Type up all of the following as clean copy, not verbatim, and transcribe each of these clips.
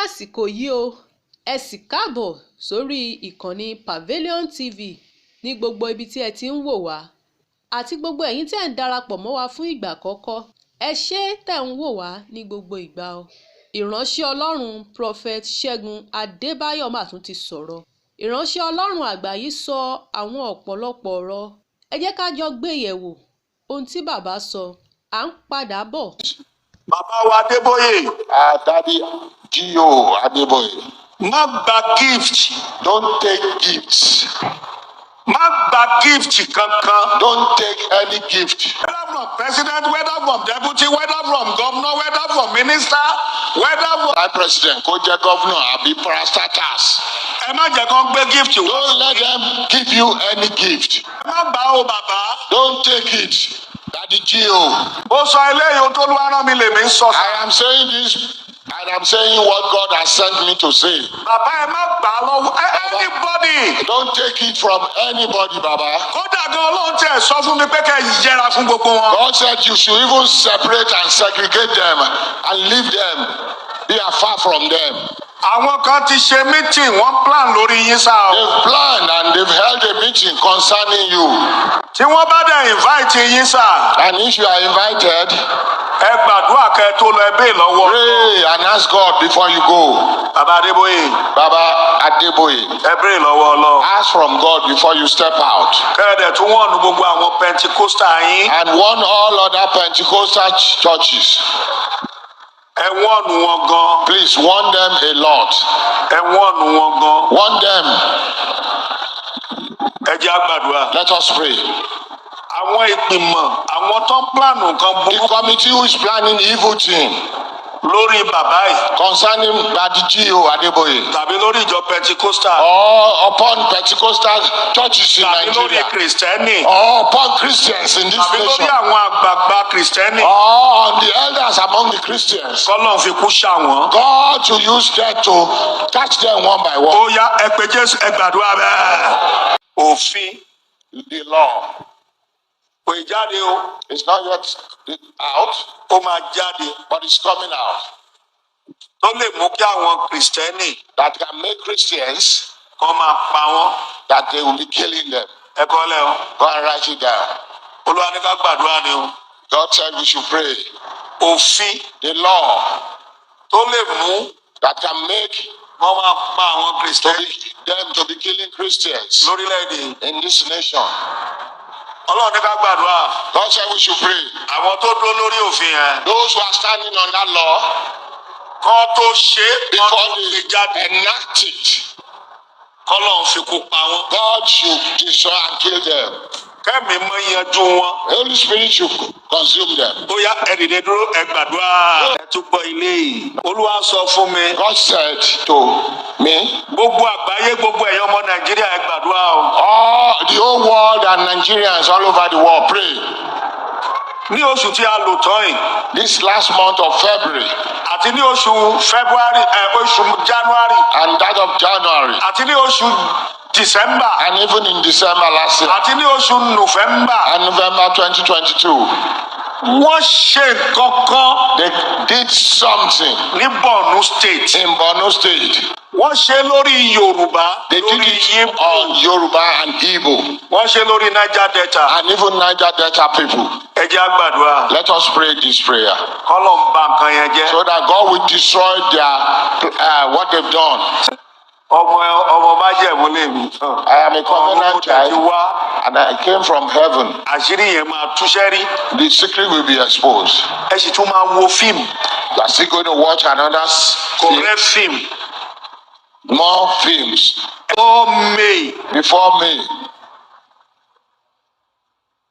Àsìkò yìí o, ẹ sì káàbọ̀ sórí ìkànnì Pavilion TV ní gbogbo ibi tí ẹ ti ń wò wá àti gbogbo ẹ̀yin tí ẹ̀ ń darapọ̀ mọ́ wa fún ìgbà àkọ́kọ́. Ẹ ṣé tẹ̀ ń wò wá ní gbogbo ìgbà o. Ìránṣẹ́ Ọlọ́run Prophet Ṣẹ́gun Adébáyọ̀ mà tún ti sọ̀rọ̀. Ìránṣẹ́ Ọlọ́run àgbà yìí sọ àwọn ọ̀pọ̀lọpọ̀ ọ̀rọ̀. Ẹ jẹ́ ká jọ gbé yẹ̀wò ohun tí bàbá sọ. À ń padà bọ̀. Bàbá wa Adébóyè. Daddy G.O. Adeboye. Má gba gift. Don't take gifts. Má gba gift kankan. Don't take any gift. Whether from president, whether from deputy, whether from governor, whether from minister, whether from. Vice president, kó jẹ́ governor àbí parastatals. Ẹ má jẹ́ kán gbé gift wá. Don't let them give you any gift. Ẹ má gbà o, bàbá. Don't take it. Daddy G.O. Ó sọ eléyìí, ohun tó lù rán mi lèmi ń sọ. I am saying this and I'm saying what God has sent me to say. Bàbá, ẹ má gbà á lọ́wọ́ anybody. Don't take it from anybody, Baba. Kódà gan, Ọlọ́run tẹ̀ sọ fún mi pé kẹ́ ẹ yẹra fún gbogbo wọn. God said you should even separate and segregate them and leave them. Be afar from them. Àwọn kan ti ṣe meeting, wọ́n plan lórí yín sá o. They've planned and they've held a meeting concerning you. Tí wọ́n bá dẹ̀ invite yín sá. And if you are invited, Ẹ gbàdúrà kẹ́ ẹ tó lọ, ẹ béè lọ́wọ́. Pray and ask God before you go. Bàbá Adébóyè. Baba Adeboye, Ẹ béè lọ́wọ́ Ọlọ́run. Ask from God before you step out. Kẹ́ ẹ dẹ̀ tún warn gbogbo àwọn Pentecostal yín. And warn all other Pentecostal churches. Ẹ warn wọn gan. Please warn them a lot. Ẹ warn wọn gan. Warn them. Ẹ jẹ́ á gbàdúrà. Let us pray. Àwọn ìgbìmọ̀, àwọn tó ń plan nǹkan The burúkú committee who is planning evil thing lórí bàbá yìí concerning Daddy G.O. Adeboye tàbí lórí ìjọ Pentecostal or upon Pentecostal churches in tàbí lórí Nigeria Kìrìsìtẹ́nì or upon Christians in this tàbí lórí nation àwọn àgbààgbà Kìrìsìtẹ́nì, or on the elders among the Christians. kọ́lọ́run fi kú ṣà wọ́n. God to use death to catch them one by one. Ó yá, ẹ pé Jésù, ẹ gbàdúrà bẹ́ẹ̀. Òfin The law kò ì jáde o. is not yet out, Ó máa jáde. But it's coming out. Tó lè mú kí àwọn Kìrìsìtẹ́nì That can make Christians kọ́ máa pa wọ́n. That they will be killing them. Ẹ kọ́lẹ̀ o. Go and write it down. Olúwa ní ká gbàdúrà ni o. God said we should pray. Òfin The law tó lè mú that can make wọ́n máa pa àwọn to Kìrìsìtẹ́nì be, them to be killing Christians lórílẹ̀‐èdè yìí. In this nation. Ọlọ́run ní ká gbàdúrà. God said we should pray. Àwọn tó dúró lórí òfin yẹn, Those who are standing on that law, kọ́ tó ṣe é, kọ́ before tó gbé they jáde, enact it, kọ́lọ́run fi kú pa wọ́n. God should destroy and kill them. Kẹ́mi mímọ́ yanjú wọn. The Holy Spirit should consume them. Ó yá, ẹ dìde dúró, ẹ gbàdúrà. Ẹ tún gbọ́ ilé yìí. Olúwa sọ fún mi. God said to me, Gbogbo àgbáyé, gbogbo ẹ̀yin ọmọ Nàìjíríà, ẹ gbàdúrà o. All the whole world and Nigerians all over the world, pray. Ní oṣù tí a lò tán yìí This last month of February àti ní oṣù February, ẹ oṣù January and that of January àti ní oṣù December and even in December last year àti ní oṣù November, and November 2022, wọ́n ṣe nǹkan kan they did something ní Borno State. In Borno State. Wọ́n ṣe lórí Yorùbá, They did lórí it Yíbò, on Yoruba and Igbo wọ́n ṣe lórí Niger Delta. And even Niger Delta people. Ẹ jẹ́ á gbàdúrà. Let us pray this prayer Kọ́lọ́run ba nǹkan yẹn jẹ́. So that God will destroy their what they've done. Ọmọ ọmọ májẹ̀mú lèmi. I am a covenant Ọ̀run ti child wá. And I came from heaven. Àṣírí yẹn máa túṣẹ́ rí. The secret will be exposed. Ẹ sì tún máa wo fíìmù. You are still going to watch another film, Correct film. More films Before May. Before May.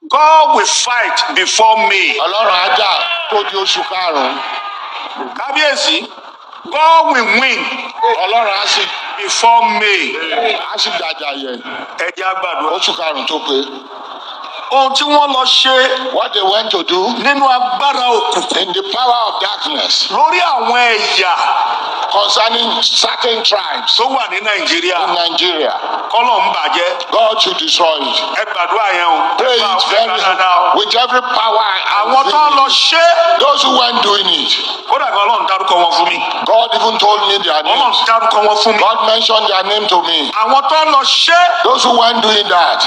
God will fight before May. Ọlọ́run á jà tó di oṣù karùn-ún. Kábíyèsí, God will win Ọlọ́run á sì before May. Á sì jàjà yẹ Ẹ jẹ́ á gbàdúrà. oṣù karùn-ún tó pé. Ohun tí wọ́n lọ ṣe What they went to do nínú agbára òkùnkùn in the power of darkness lórí àwọn ẹ̀yà concerning certain tribes tó wà ní Nàìjíríà, in Nigeria, kọ́lọ́run bà á jẹ́. God should destroy it. Ẹ gbàdúrà yẹn o. Pray Ẹ gbà it ẹ very gbà dáadáa o. with every power and Àwọn tó lọ zeal. ṣe, Those who went doing it, kódà gan Ọlọ́run dárúkọ wọn fún mi. God even told me their Ọlọ́run names. dárúkọ wọn fún mi. God mentioned their name to me. Àwọn tó lọ ṣe, Those who went doing that,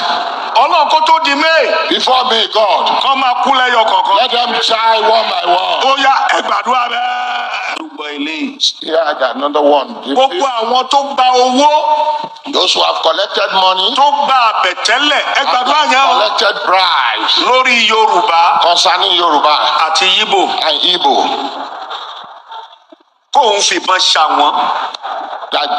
Ọlọ́run, kó tó di May, before me, God, kọ́ máa kú lẹ́yọ kọ̀ọ̀kan. let them die one by one. Ó yá, ẹ gbàdúrà bẹ́ẹ̀. Gbogbo eléyìí. Yeah, I got another one. Gbogbo àwọn tó gba owó, Those who have collected money, tó gba àbẹ̀tẹ́lẹ̀, ẹ gbàdúrà yẹn o, collected bribes lórí Yorùbá concerning Yoruba àti Yíbò, and Igbo, kóun fìbọn ṣà wọ́n. That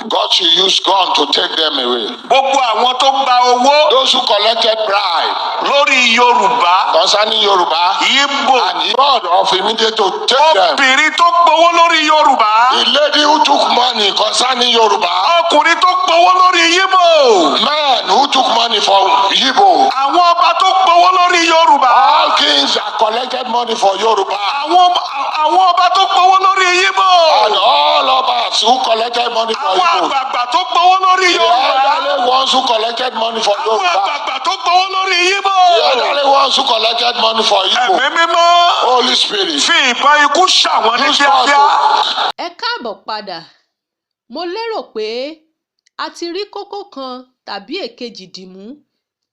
God should use gun to take them away. Gbogbo àwọn tó gba owó Those who collected bribe lórí Yorùbá, concerning Yoruba Yíbò, and God of immediate to take them. Obìnrin tó gbowó lórí Yorùbá, The lady who took money concerning Yoruba, ọkùnrin tó gbowó lórí Yíbò, man who took money for Igbo, àwọn ọba tó gbowó lórí Yorùbá, all kings that collected money for Yoruba, àwọn ọba tó gbowó lórí Yíbò, and all of us who collected money for àwọn Igbo, àgbààgbà tó gbowó lórí the Yorùbá, elderly ones who collected money for àwọn Yoruba, àgbààgbà tó gbowó lórí Yíbò. The elderly ones who collected money for Igbo, Ẹ̀mí Mímọ́, Holy Spirit, fi ìbọn ikú ṣàwọn ní use God kíákíá. to Ẹ káàbọ̀ padà. Mo lérò pé a ti rí kókó kan tàbí èkejì dìmú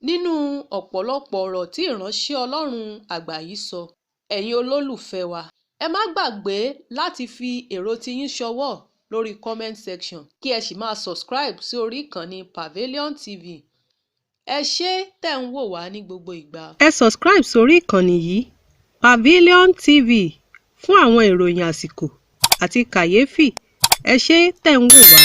nínú ọ̀pọ̀lọpọ̀ ọ̀rọ̀ tí ìránṣẹ́ Ọlọ́run àgbà yìí sọ. Ẹ̀yin olólùfẹ́ wa, ẹ má gbàgbé láti fi èrò tiyín ṣọwọ́ lórí comment section, kí ẹ sì máa subscribe sí orí ìkànnì Pavilion TV. Ẹ ṣé tẹ̀ ń wò wá ní gbogbo ìgbà. Ẹ subscribe sórí ìkànnì yìí, Pavilion TV, fún àwọn ìròyìn àsìkò àti kàyéfì. Ẹ ṣé tẹ̀ ń wò wá.